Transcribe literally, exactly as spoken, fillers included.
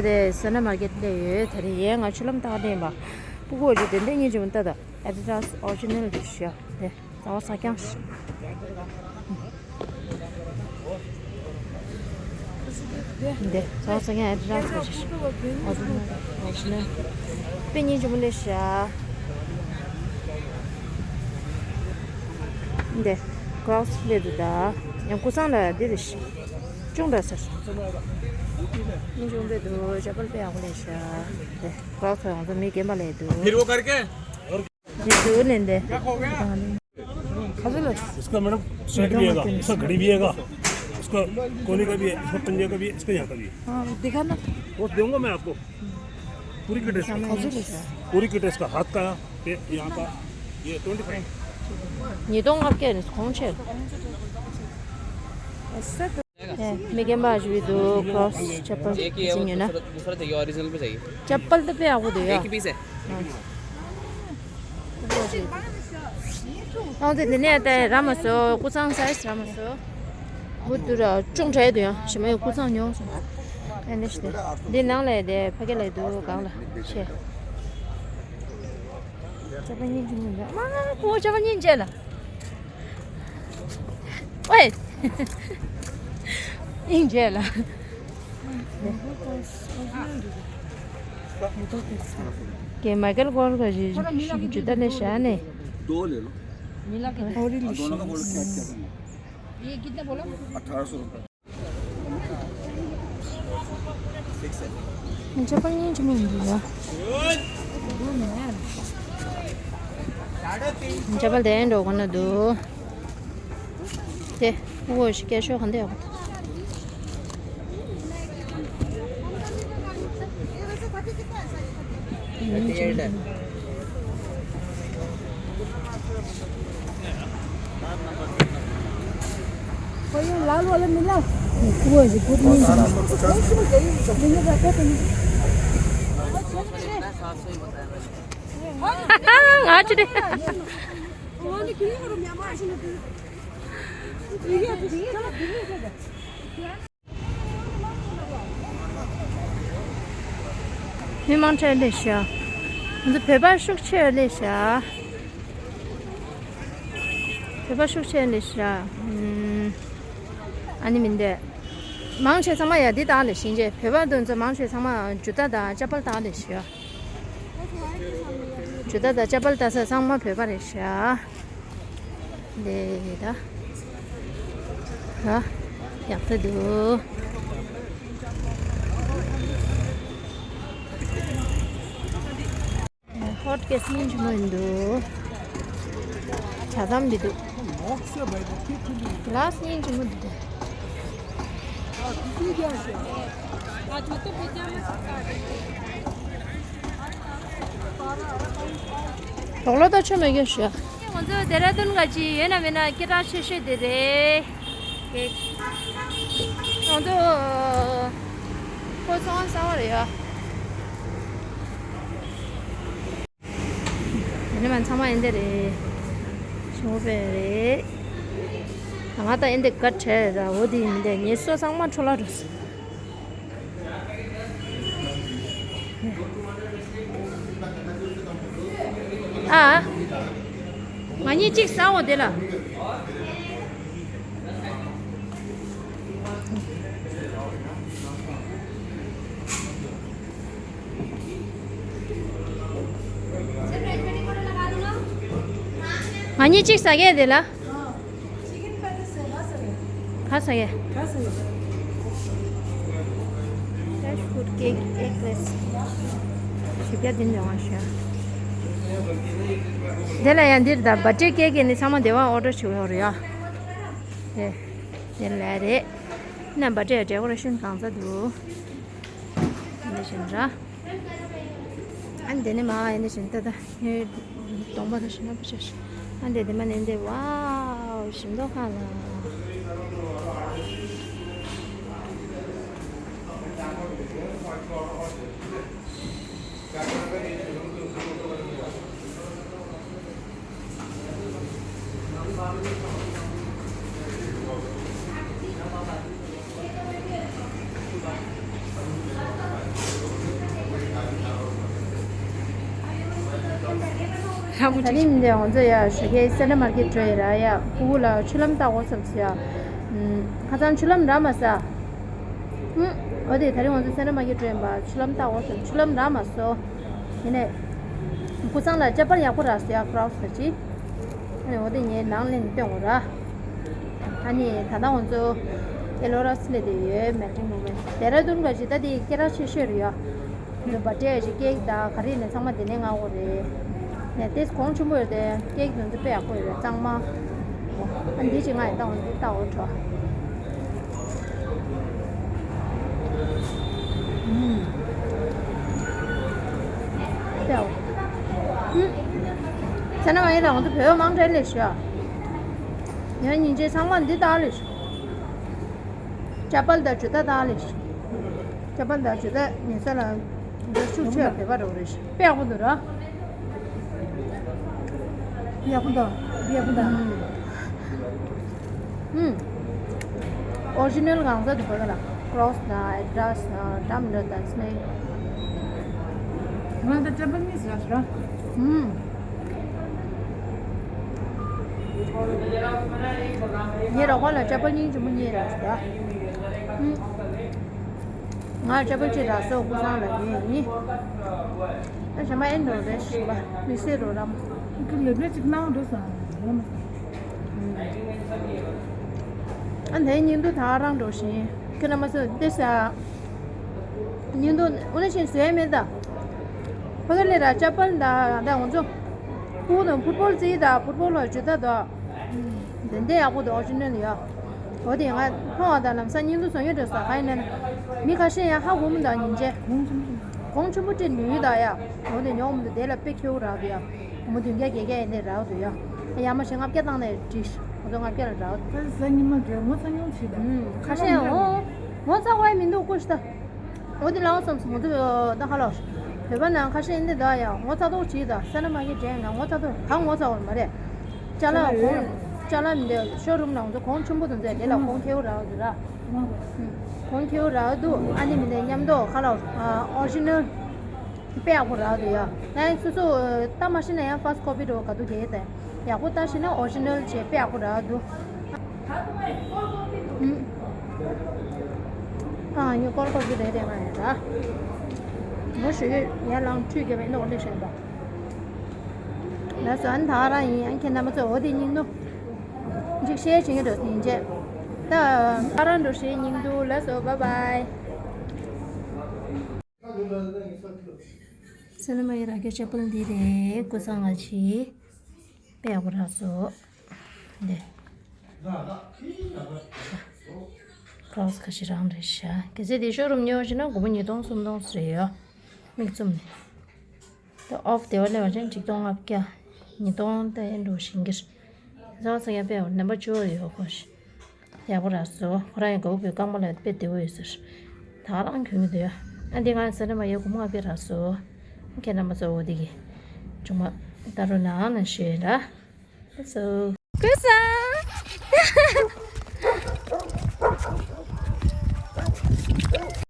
དེ་སེ་ན་མར་ཀེཊ་སླེབས་ཡོད། ད་རེས་ཡས་ང་ཆུ་ལྷམ་བཏགས་ནས་པ། སྤུ་གུ་འོ་ཅིག་དེ་འདྲས་སྙིང་རྗེ་མོ་ལྟ་ད། ཨེ་ཌི་ཌཱས་ཨོ་རི་ཇི་ནལ་རེད་ཤག་དེ་རྩ་བ་ས་རྐྱང་ཞིག་འདི་རྩ་བ་ས་རྐྱང་ཨེ་ཌི་ཌཱས་རེད་ཤག་ཨོ་རི་ཇི་ནལ། དཔེ་སྙིང་རྗེ་མོ་སླེབས་ཤག་འདི་ཀོ་རོག་སི་སླེབས་འདུག་ད་ཡང་ཀུ་ཚང་ལ་འདི་རེད་ཤག་ཅུང་འདྲ་ཟེར། མི་འབྱུང་པའི་འདུག་ཇ་པལ་དཔེ་ཡག་པོ་ལེན་ཤག་དེ་ཀོ་རོག་སི་ཡོང་ཚོ་མི་རྒན་པ་ལས་འདུག फिर वो करके? འདི་འདུག་ལེན་དེ། इसका मैडम सेट भी आएगा, इसका घड़ी भी आएगा, इसका कोने का भी है, इसका पंजे का भी है, इसका यहाँ का भी है। हाँ, दिखा ना। वो दूंगा मैं आपको। पूरी किट है इसका। पूरी किट है इसका, हाथ का, ये यहाँ का, ये ट्वेंटी फ़ाइव। ཉིས་སྟོང་ལྔ་བརྒྱ་ནས་གོང་ཆེ། མི་རྒན་པ་ཞིག་འདུག་ཀོ་རོག་སི་ཇ་པལ་एक ही है, वो འཛིན་ཡོད་ན། दूसरा, दूसरा चाहिए, ओरिजिनल भी चाहिए। ཇ་པལ་དེ་དཔེ་ཡག་པོ་འདུག་ཡ། एक ही पीस है। ཨང་དེ་དེ་ནས་ད་ར་མ་སོ། ཀུ་ཚང་སའི་ཛི་ར་མ་སོ། བུ་དུ་ར་ཅུང་དྲག་འདུག་ཡང་ཞེ་མ་ཡོད། ཀུ་ཚང་ཉོ་སོང་། ཨེ་འདྲ་ཞིག་དེ་འདི་ནང་ལ་དེ་ཕ་གི་ལ་འདུག་གང་ལ་ཆེ། ཅ་པ་སྙིང་རྗེ་མོ་འདུག་མ་མ་མ། ཁོ་ཅ་པ་སྙིང་རྗེ་ལ། ཨོའི། སྙིང་རྗེ་ལ། के माइकल कौन का जी? जूता ले शान है। दो ले लो। और ही दोनों का बोलो क्या क्या करना है। ये कितना बोला? अठारह सौ रुपये। फिक्स है। ཅ་པལ་སྙིང་རྗེ་མོ་འདུག་ཡ། ཅ་པལ་དེ་འགྲོ་གོ་ན་འདུག་དེ་ཨོ་ཞིག་སྐད་ཤོད་གང་དེ་ཡོད། कोई लाल वाला मिला? वो है, वो नहीं मिला। ང་ཅི་རེད། མི་མང་ཆེ་སླེབས་ཤག་ང་ཚོ་བོད་པ་ཤུགས་ཆེ་སླེབས་ཤག་བོད་པ་ཤུགས་ཆེ་སླེབས་ཤག་ཨ་ནི་མིན་དེ། མང་ཆེ་ཚང་མ་ཡ་འདི་དག་ལས་ཤིང་རྗེ། བོད་པ་དེ་ཚོ་མང་ཆེ་ཚང་མ་ཇུ་ཏ་དང་ཅ་པལ་དག་ལས་ཤག་ཇུ་ཏ་དང་ཅ་པལ་ལྟ་ས་ཚང་མ་བོད་པ་རེད་ཤག་འདི་ད། ད། ཡག་ས་འདུག་ཧོཊ་ཀེ་སི་སྙིང་རྗེ་མོ་ཡིན་འདུག་ཇ་དམ་འདི་འདུག་གླ་སྙིང་རྗེ་མོ་འདི་འདུག་དོག་ལོ་ད་ཆོ་མེད་གྱོན་ཞུ། ང་ཚོ་ལྡེ་ར་ལྡུན་ག་ཅི་ཡོད་ན་མེད་ན་སྐད་གྲགས་ཆེ་ཤོས་དེ་རེད། ང་ཚོ་ཁོ་ཚོང་གསར་བ་རེད་ཡ། ཡིན་ན་མ་ཚང་མ་ཨེ་འདི་རེད། ཆུང་པོ་རེད། ང་ད་ཨེ་འདི་ག་བྲལ་ར་འོ་དེ་མི་འདི་ངེད་སོ་ཚང་མ་འཕྲོ་བརླག་འགྲོ་སོང་། ཨ། ང་གཉིས་གཅིག་ཟ་འོ་དེ་ལ། ང་གཉིས་གཅིག་ཟ་གས་དེ་ལ། ག་ཟ་གས། Fresh fruit cake, eggless. བཞི་བརྒྱ་བདུན་ཅུ་དོན་ལྔ་ཞུ། དེ་ལ་ཡང་འདིར་ད་བྷར་ཐི་ཌེ་ཀེག་ནི་ཚང་མ་དེ་བ་ཨོ་ཌར་བྱེད་དགོས་རེད་ཡ། དེ་དེ་ལ་རེད། ན་བྷར་ཐི་ཌེ་ཌེ་ཀོ་རེ་ཤན་གང་ཚ་འདུག་འདི་བཞིན་ར། ཨ་འདི་ནི་མ་ཨ་འདི་བཞིན་ཏ་ཏ་ངའི་གདོང་པ་ལ་ཞིམ་པོ་བྱས། ཨ་འདི་འདི་མ་ནི་འདི་ཝའོ་ཞིམ་མདོག་ཁ་ལ། ད་རིང་འདི་ང་ཚོ་ཡ་ཞོགས་ཀས་སེན་ཊར་མར་ཀེཊ་འགྲོ་ཡི་ར། ཡ་ཕྲུ་གུ་ལ་ཆུ་ལྷམ་བཏགས་དགོས་བསམ་སོང་ཡ། ཨུམ། ཁ་སང་ཆུ་ལྷམ་རག་མ་སོང་། ཨུམ། འོ་དེ་ད་རིང་ང་ཚོ་སེན་ཊར་མར་ཀེཊ་འགྲོ་ཡིན་པ། ཆུ་ལྷམ་བཏགས་དགོས་བསམ། ཆུ་ལྷམ་རག་མ་སོང་། ཡིན་ནའི་ཀུན་བཟང་ལ་ཅ་པལ་ཡག་པོ་རག་སོང་ཡ། ཀྲོག་སི་ཅིག་ཨ་ནི་འོ་དེ་ངས་ནང་ལེན་སྟོན་དགོས་ར། ཨ་ནི་ད་ལྟ་ང་ཚོ་ཨེ་ལོ་ར་སི་སླེབས་བསྡད་ཡོད། མེལ་ཊིང་མོ་མེན་ཊི། ལྡེ་ར་ལྡུན་ག་ཞིག་ད་དེ་སྐད་གྲགས་ཆེ་ཤོས་རེད་ཡ། ང་ཚོ་བར་ཐི་ཌེ་ཡ་ཞིག་ཀེག་དང་ག་རེ་ནས་ཚང་མ་དེ་ནས་མངགས་དགོས་རེད། ནས་དེ་གོང་ཆེན་པོ་ཡོད་དེ། ཀེག་དེ་ཚོ་དཔེ་ཡག་པོ་ཡོད་རེད། གཙང་མ། ཨ་འདི་ཅིག་ང་ཡི་ལྟ་འོང་། འདི་ལྟ་འོང་འགྲོ། ཨུམ། དཔེ་ཡག་པོ། ཨུམ། ཚེ་ན་མ་ཡིན་ལ་ང་ཚོ་བོད་མང་དྲགས་ལས་ཤོག་ཡང་ཉིན་རྗེས་ཚང་མ་འདི་ལྟ་ལས་ཤོག་ཅ་པལ་དང་ཇུ་ཏ་བཏགས་ལས། ཅ་པལ་དང་ཇུ་ཏ་ཉོ་ས་ལ་འདི་ཤུགས་ཆེ་བ་བོད་པ་རོགས་རེད། དཔེ་ཡག་པོ་འདུག་ར། ཡག་པོ་འདུག་ཡག་པོ་འདུག་ཨུམ། ཨུམ། ཨོ་རི་ཇི་ནལ་གང་ས་འདུག་པ་ག་ལ། ཀྲོག་སི་དང་ཨེ་ཌི་ཌ་སི་དང་འདྲ་མི་འདྲ་དང་སྨན། ང་ད་ཅ་པལ་གཉིས་ཟ་ཟ། ཨུམ། ངའི་རོགས་པ་ལ་ཅ་པལ་སྙིང་རྗེ་མོ་གཉིས་རག་སོང་། ཨུམ། ང་ཅ་པལ་གཅིག་རག་སོང་། ཀུན་བཟང་ལ་ཉོས་ཡིན། ཨ་ཞེ་མ་ཨེ་འགྲོ་རེད་ཞུ་བ། མི་སེར་རོགས་རམ། ཁྱོད་ལས་མེད་ཅིག་གནང་འགྲོ་ས། ཨ་ནི་སྙིང་སྡུག་ད་རང་འགྲོ་བཞིན་ཁྱོད་རྣམ་པ་ཚོ་བལྟས་ས། སྙིང་སྡུག་འོ་ན་ཤིང་བཟོས་མེད་ད། ཕ་ག་ལས་ར་ཅ་པལ་ད་ད་ང་ཚོ་ཕྲུ་གུ་དང་ཕུཊ་བོལ་རྩེ་ད། ཕུཊ་བོལ་ལ་ཇུ་ཏ་ད། དེ་འདྲ་ཡག་པོ་འདུག་ཨོ་རི་ཇི་ནལ་ཡ། འོ་དེ་ང་མཐོང་བ་དང་ལམ་སང་སྙིང་སྡུག་བཟོ་ཡོད་འགྲོ་ས། གང་ཡིན་ན་མི་ཁ་ཤས་ཡང་ཧ་གོ་མི་འདུག་སྙིང་རྗེ། གོང་ཆེན་པོ་སྤྲད་ནུས་ད་ཡ། འོ་དེ་ཉོ་མི་འདུག་དེ་ལ་དཔེ་ཁེའུ་རག་འདུག་ཡ། སྒོར་མོ་བདུན་བརྒྱ་བརྒྱད་བརྒྱ་ཡན་དེ་རག་འདུག་ཡ། ཡ་མ་ཞིག་ལྔ་བརྒྱ་བཏང་ནས་བྲིས། ང་ཚོ་ལྔ་བརྒྱ་ལ་རག་འདུག་ད་ཟ་ཉི་མ་འདྲ་ངོ་ཚ་མྱོང་བྱེད་ད། ཁ་ཤས་ཡང་འོ་ངོ་ཚ་བ་མི་འདུག་ཀུ་ཤ་ད། འོ་དེ་ལའོ་བསམ་སོང་། ང་ཚོ་ད་ཧ་ལོ། བོད་པ་ནང་ཁ་ཤས་འདི་འདྲ་ཡང་ངོ་ཚ་མདོག་བྱེད་ད། སེ་ན་མ་གི་དྲན་ན་ངོ་ཚ་མདོག་གང་ངོ་ཚ་བ་མ་རེད། ཅ་ལག་གོང་ཅ་ལག་མི་འདྲ་ཤོ་རུམ་ནང་ཚོ་གོང་ཆེན་པོ་དུ་མཛད། དེ་ལ་གོང་ཁེའུ་རག་འདུག་ར། གོང་ཁེའུ་རག་འདུག་ཨ་ནི་མི་འདྲ་མཉམ་དུ་ཁ་ལོ་ཨོ་རི་ཇི་ནལ་དཔེ་ཡག་པོ་རག་འདུག་ཡ། ང་སོ་སོ་ལྟ་མ་ཤེས་ན་ཡང་ཕ་སི་ཊི་ཀོ་པི་འགྲོ་ག་དུ་གས་དེ་ཡག་པོ་ལྟ་ཤེས་ན་ཨོ་རི་ཇི་ནལ་བྱས་དཔེ་ཡག་པོ་རག་འདུག་ཨ་ངས་ཀོལ་ཀོལ་གྱི་རེད་རེད་མ་རེད་ད། ངོ་ཞུ་ཡོད་ཡར་ལངས་ཁྲུས་རྒྱབ་པའི་ནོག་ལེ་ཤོད་པ། ལགས་སོ། ཨ་ནི་ད་རང་ཡིན། ཨ་ཁྱེད་རྣམ་པ་ཚོ་འོ་དེ་སྙིང་ནོ། འཇིགས་བཤད་བྱེད་ཀྱི་འགྲོ་ཡིན་བྱས། ད་ཨ་རང་འགྲོ་བྱེད་སྙིང་འདུག་ལགས་སོ། བཱའི་བཱའི། སེ་ན་མ་ཡི་ར་གའི་ཅ་པལ་འདི་རེད། ཀུན་བཟང་ང་ཆི། དཔེ་ཡག་པོ་རག་སོང་། འདི། ཀྲོག་སི་ཁ་ཤས་རང་རེད་ཤག་གལ་སྲིད་དེ་ཤོ་རུམ་ཉོ་བྱས་ན་སྒོར་མོ་ཉིས་སྟོང་སུམ་སྟོང་ཙམ་རེད་ཡོད། མིག་བཙུམ་ནས། ད་ཨོཕ་དེ་བ་སླེབས་པ་ཅན་གཅིག་སྟོང་ལྔ་བརྒྱ། ཉིས་སྟོང་ད་ཨེ་འགྲོ་བཞིན་གྱི་རེད། བཟང་ས་ཡ་དཔེ་ཡག་པོ། ནམ་པར་བཅུ་པ་ཡོད་ཁོ་ཤི། ཡག་པོ་རག་སོང་། ཁོ་རང་ཡང་དགའ་པོ་བོད་རྐང་པ་ལ་དཔེ་བདེ་པོ་ཡོད་ཟེར། ད་རང་གྱོན་གྱི་འདུག་ཡ། ཨ་འདི་ང་ས་ན་མ་ཡོད་སྒོར་མོ་ལྔ་བརྒྱ་རག་སོང་། ཁྱེད་རྣམ་པ་ཚོ་འོ་འདི་གི་ཅུང་མ་ལྟ་རོགས་གནང་ཞུ་ཡ་ར། ལགས་སོ། ཀུན་བཟང་།